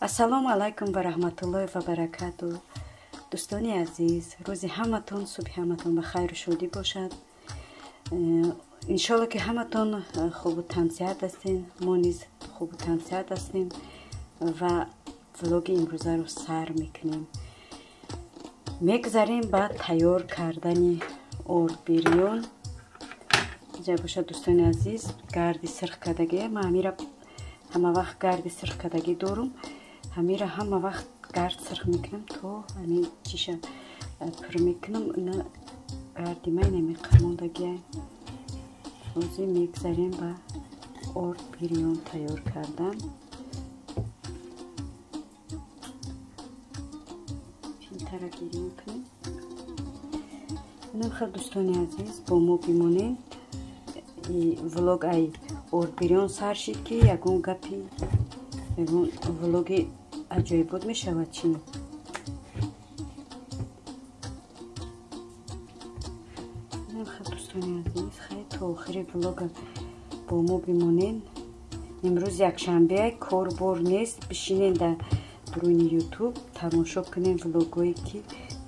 Ассалому алайкум ва раҳматуллоҳи ва баракату. Дӯстони азиз, рӯзи ҳаматон, субҳи ҳаматон ба хайру шодӣ бошад. Иншолло ки ҳаматон хубу тансиҳат ҳастен, мо низ хубу тансиҳат ҳастем ва влоги имрӯзаро сар мекунем. Мегузарем ба тайёр кардани ордбирён. Инҷа бошад, дӯстони азиз, гарди сирх кардагӣ. Ман ҳамира ҳама вақт гарди сирх кардагӣ дорум. Ҳамира ҳама вақт гард сирх мекунам, то ҳамин чиша пур мекунам. Ина гарди ман намеқамондагия. Ҳозир мегузарем ба орд бирён тайёр кардан. Филтара гирён кунем. Инам хел, дӯстони азиз, бо мо бимонед. Влог ай орд бирён сар шид, ки ягон гапи, ягон влоги аҷоибот мешавад чӣ? Хел, дӯстони азиз, хай то охири влога бо мо бимонед. Имрӯз якшанбе, кор бор нест, бишинед дар дуруни ютуб, тамошо кунем влогое ки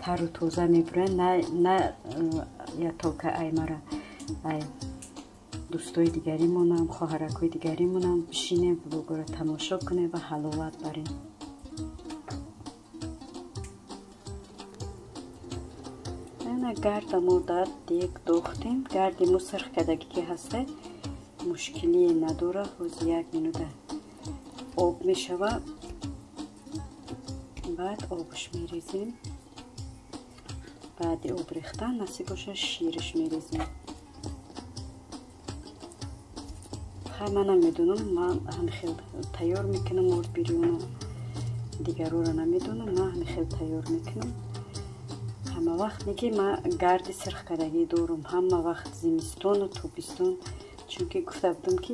тару тоза мебуранд, на я только ай мара, ай дӯстои дигаримонам, хоҳаракҳои дигаримонам. Бишинем, влогоро тамошо кунем ва ҳаловат барем. Ана гарда мо дар дег дохтем. Гарди мо сирх кардагӣ ки ҳаста, мушкилие надора. Ҳозир як минута об мешава, баъд обш мерезем. Баъди об рехтан, насиб боша, ширш мерезем. Хай, манам медонам, ман ҳамихел тайёр мекунам орд бирёна, дигарора намедонам, ман ҳамихел тайёр мекунам. Ҳама вақт неки ман гарди сирх кардагӣ дорум, ҳама вақт, зимистону тобистон, чунки гуфта будам ки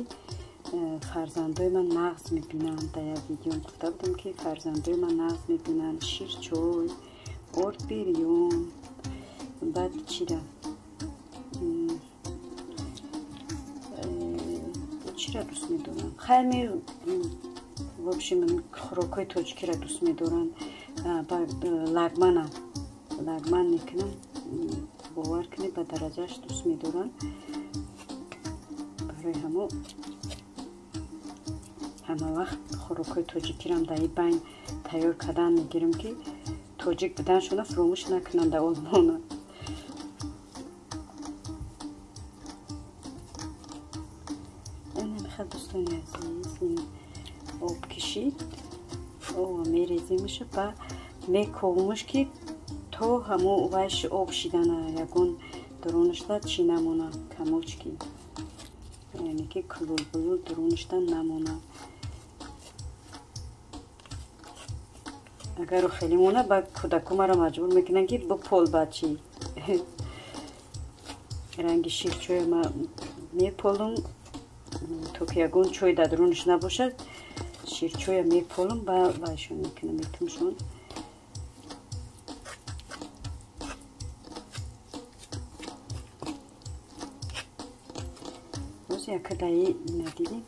фарзандои ман нағз мебинанд. Дар як видеом гуфта будам ки фарзандои ман нағз мебинанд ширчой, орд бирён, баъд чира чира дӯст медоранд. Хайми, в общем, хӯрокҳои тоҷикиро дӯст медоранд. Лагмана лагман мекунам, бовар кунед, ба дараҷааш дӯст медоранд. Барои ҳамо ҳама вақт хӯрокҳои тоҷикиам дар ин байн тайёр кардан мегирам, ки тоҷик буданшона фуромӯш накунанд дар олмона. Инамихел, дӯстони азиз, ин об кишид, об мереземша ба мековумш, ки то ҳамо вайш об шидана, ягон дурунашда чӣ намона, камочки, яъне ки кулулбулул дурунашда намона. Агару хеле мона, ба кӯдаку маро маҷбур мекунанд, ки бипол. Бачи ранги ширчоя ма меполум, то ки ягон чой дар дурунаш набошад. Ширчоя меполум, ба вайшон мекунам, метумшон. Боз якадаи надидем,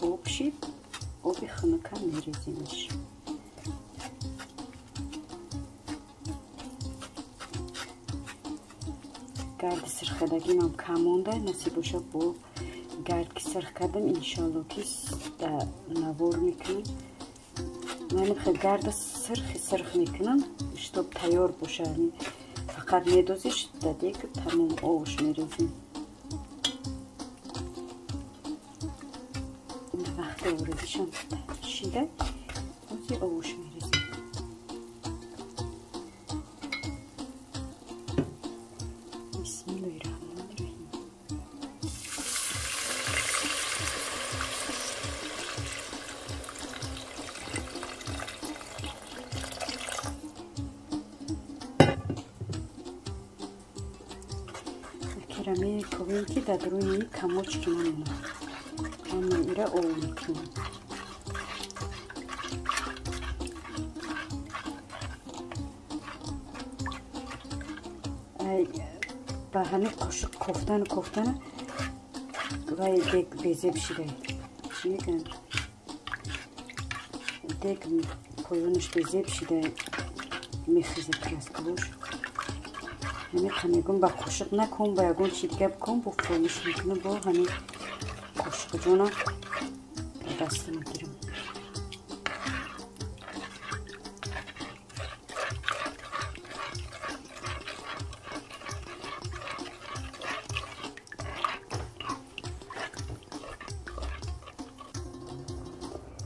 об шид, оби хунука мереземш. Гарди сирхкардагимам кам монда, насиб боша, бо гард ки сирх кардам, иншоалло ки навор мекунам. Ман хел гарда сирхи сирх мекунам, чтоб тайёр боша. Фақат медозиш дар дег, тамом, обш мерезем. Вақти обрезишам шида, ҳозир обш мерезем. Бисмиллоҳи раҳмони раҳим. Акира мековем, ки дар дуруни камочки намонад. Ҳама ира об мекунем. Ба ҳамин қошуқ кофтану кофтана вай дег безеб шида, чӣ мегӯянд, дег. Поёнаш безеб шида мехеза краскалош. Ҳамин мегум ба қошиқ накун, ба ягон чи дига бикун, бо фромиш мекунам, бо ҳамин қошиқҷона ба даст мегирам.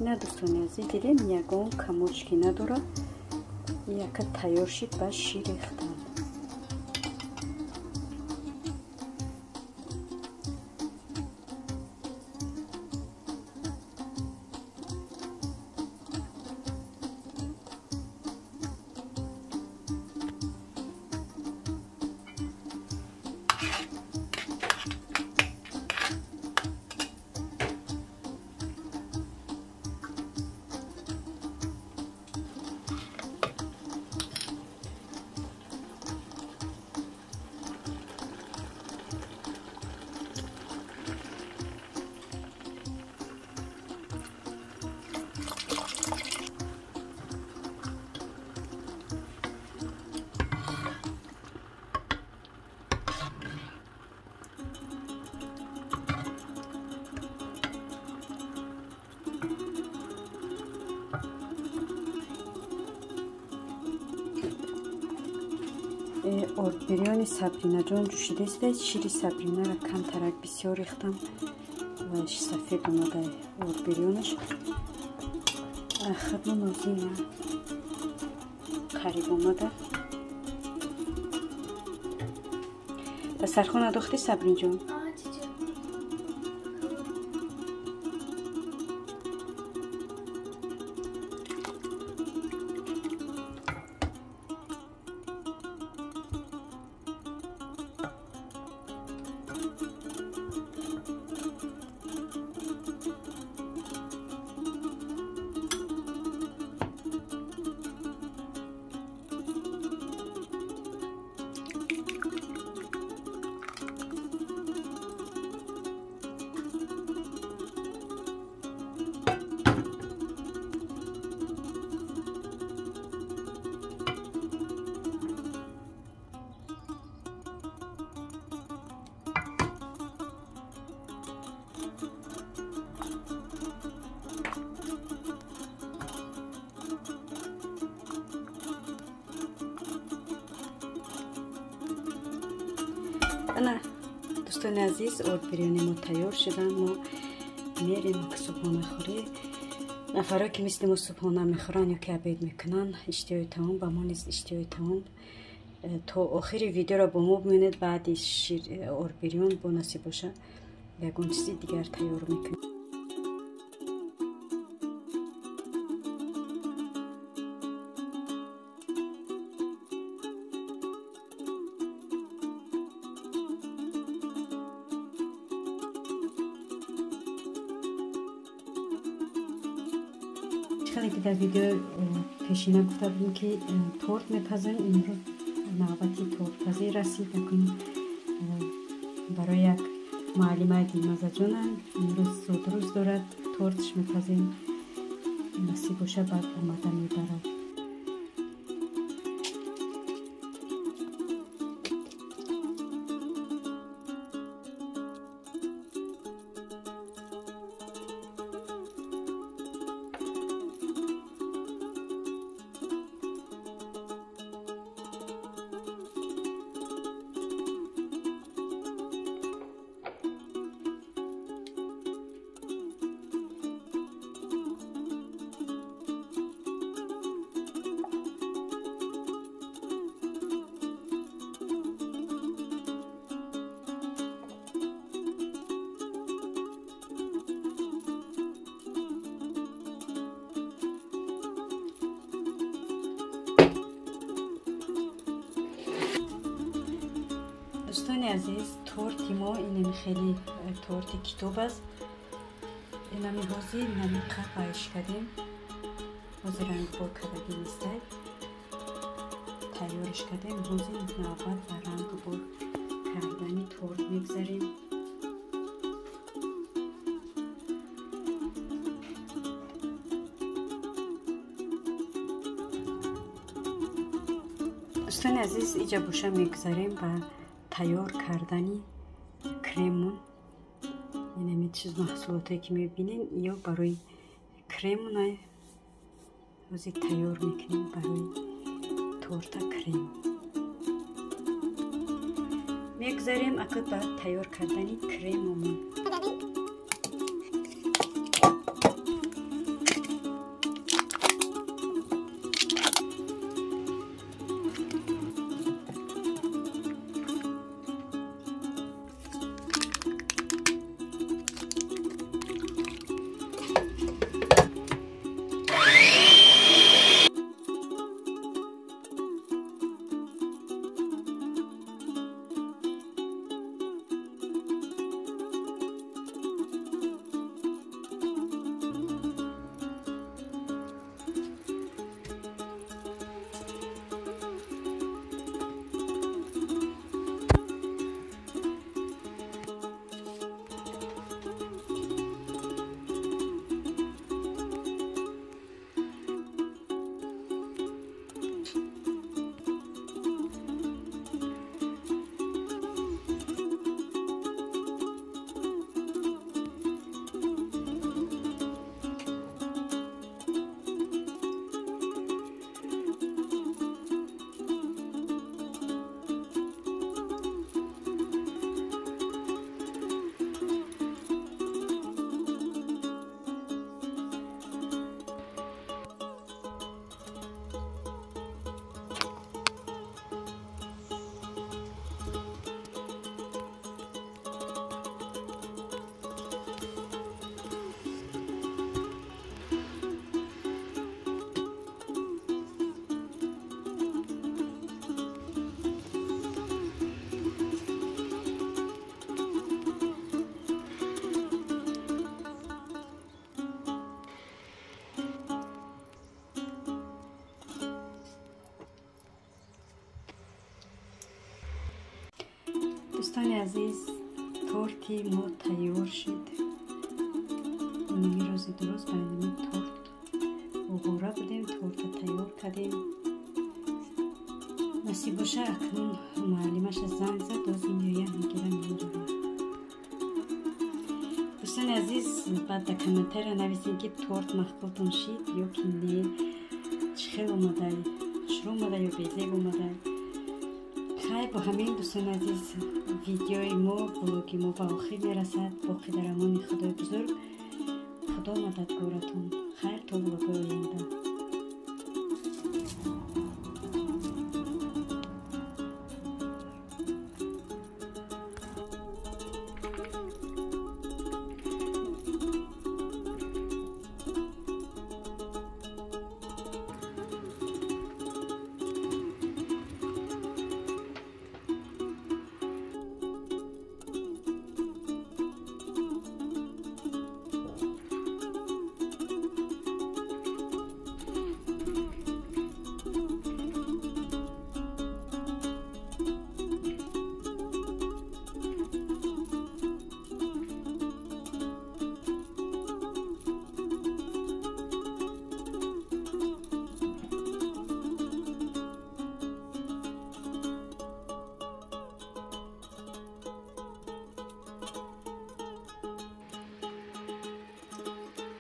На дӯстони азиз, дидем ягон камочки надорад, яка тайёр шид ба шир рехтан. Ордбирёни Сабринаҷон ҷӯшидааст. Шири Сабринаро камтарак бисёр рехтам ва сафед омада ордбирёнаш. Хадмо нозина қариб омада. Дастархон адохтӣ, Сабринҷон? Ана дӯстони азиз, ордбирёни мо тайёр шудан. Мо мерем субҳона хӯрӣ. Нафаро ки мисли мо субҳона мехӯранд ё ки обед мекунанд, иштиҳои таом, ба мо низ иштиҳои таом. То охири видеоро бо мо бимонед. Баъди ордбирён бо насиб боша ягон чизи дигар тайёр мекунем. Хеле ки дар видео пешина гуфта будем ки торт мепазем, имрӯз навбати тортпазӣ расид. Акун барои як муаллимаи Дилнозаҷона имрӯз зудрӯз дорад, тортш мепазем. Насиб боша баъд омада мебарад. Дӯстони азиз, торти мо инами хеле торти китоб аст. Инами ҳозир инами қапайш кардем. Ҳозир рангбор кардагӣ нестай. Тайёриш кардем. Ҳозир навбат ба рангбор кардани торт мегзарем. Дӯстони азиз, иҷа боша мегузарем ба тайёр кардани кремон. Инами чиз маҳсулотое ки мебинем, ё барои кремона ҳозир тайёр мекунем барои торта крем. Мегузарем акнун ба тайёр кардани кремомон. Дӯстони азиз, торти мо тайёр шуд. Ними рӯзи дуруст ба ними торт оғора будем, торта тайёр кардем. Насиб боша, акнун муаллимаша занг зад, ози меоя мегира мерава. Дӯстони азиз, баъд дар комментария нависем, ки торт маҳқултон шид ё ки не, чӣ хел омадай, хушрӯ омада ё безеб омадай. Хай, бо ҳамин, дӯстони азиз, видеои мо, блоги мо ба охир мерасад. Боқӣ дар амони Худои бузург. Худо мададгоратон. Хайр, то блогои оянда.